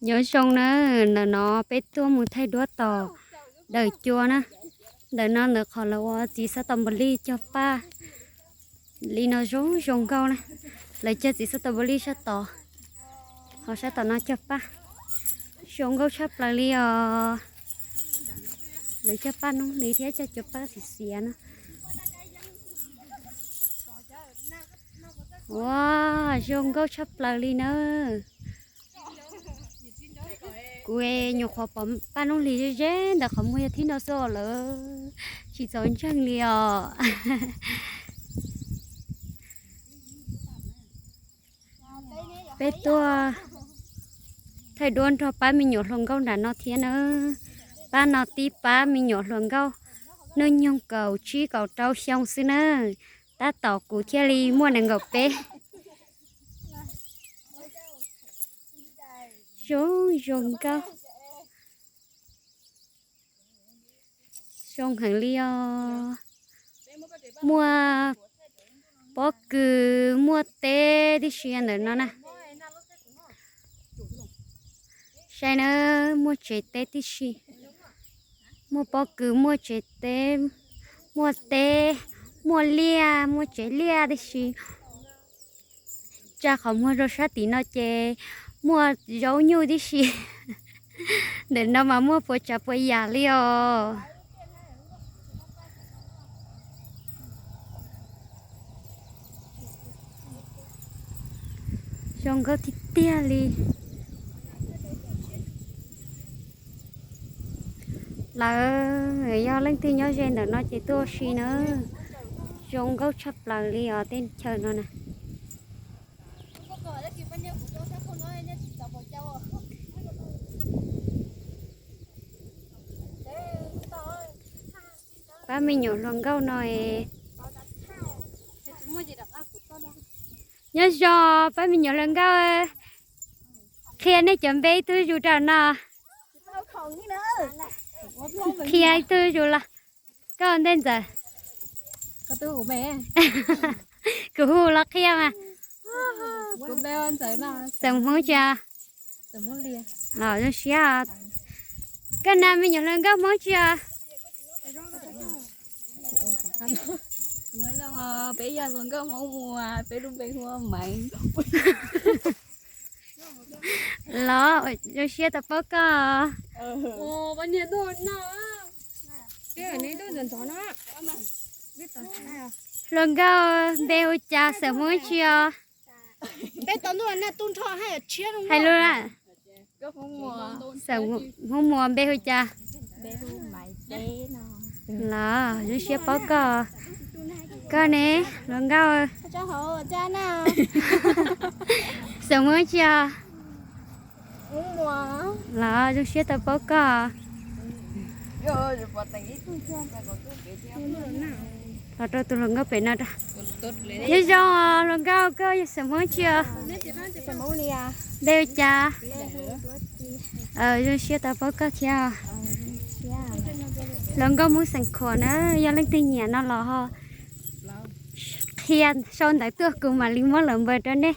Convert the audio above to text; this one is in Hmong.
Nyob zoo na, ntawm no peb tuaj mus thaij duab tos daws cua na. Ntawm no ntawm qhov lawv ua txiv xab tos npum li cog paj li no zoo zoo nkauj na. Lawv cog txiv xab tos npum li sab tod, ho sab tom no cog paj. Zoo nkauj tshaj plaws li os. Lawv cog paj noob hli thiab cog cua paj xiv xiav na. Ua, zoo nkauj tshaj plaws li na. Kuv nyuam qhuav pom paj noob hli ze ze ntawm qhov muag yog thib no xwb lawm, tsis txaus ntseeg li os. Peb tuaj thaij duab nrog pab me nyuam hluas nkauj nram no thiab na. Pab no tib pab me nyuam hluas nkauj, hnub nyoog kaum tsib kaum rau xyoo xwb na. Tab tom kuv thiaj li muaj nees nkaum peb. Zoo zoo nkauj. Zoo heev li os. Muaj pob kws muaj teb tib si ntawm no na. Saib na, muaj tsev teb tib si. Muaj pob kws muaj tsev teb, muaj teb, muaj liaj muaj tsev liaj tib si. Tsa qhov muag rau sab tim no ces muaj zaub nyuj tib si. Ntawm no mas muaj puas tsav puas yam li os. Zoo nkauj tiag tiag li. Lawv yog leej twg nyob ze ntawm no ces tuaj ua si na. Zoo nkauj tshaj plaws li os tej chaw no na. Pab me nyuam hluas nkauj no es, nyob zoo pab me nyuam hluas nkauj, qhia nej cov npe ib tug zus rau no. Qhia ib tug zus los. Koj ntej ntxawm. Kuv hu los qhia mas. Xeem Hmoob tsi? Los zoo siab. Koj na me nyuam hluas nkauj Hmoob tsi os? Peb yog hluas nkauj Hmoob Muas, peb lub npe hu ua Maiv. Los zoo siab tau paub koj. Hluas nkauj npe hu cas xeem Hmoob tsi os? Hais lus na. Xeem Hmoob Muas npe hu cas? Los zoo siab paub koj. Koj ne, hluas nkauj? Xeem Hmoob tsi os? Los zoo siab tau paub koj. Los rau tus hluas nkauj pem no. Nyob zoo hluas nkauj, koj yog xeem Hmoob tsi os? Npe hu cas? Zoo siab tau paub koj thiab. Hluas nkauj Hmoob xeem Khuam na, yog leej twg nyiam no los ho qhia sau ntawv tuaj kuv mam li muab lawv npawb rau nej.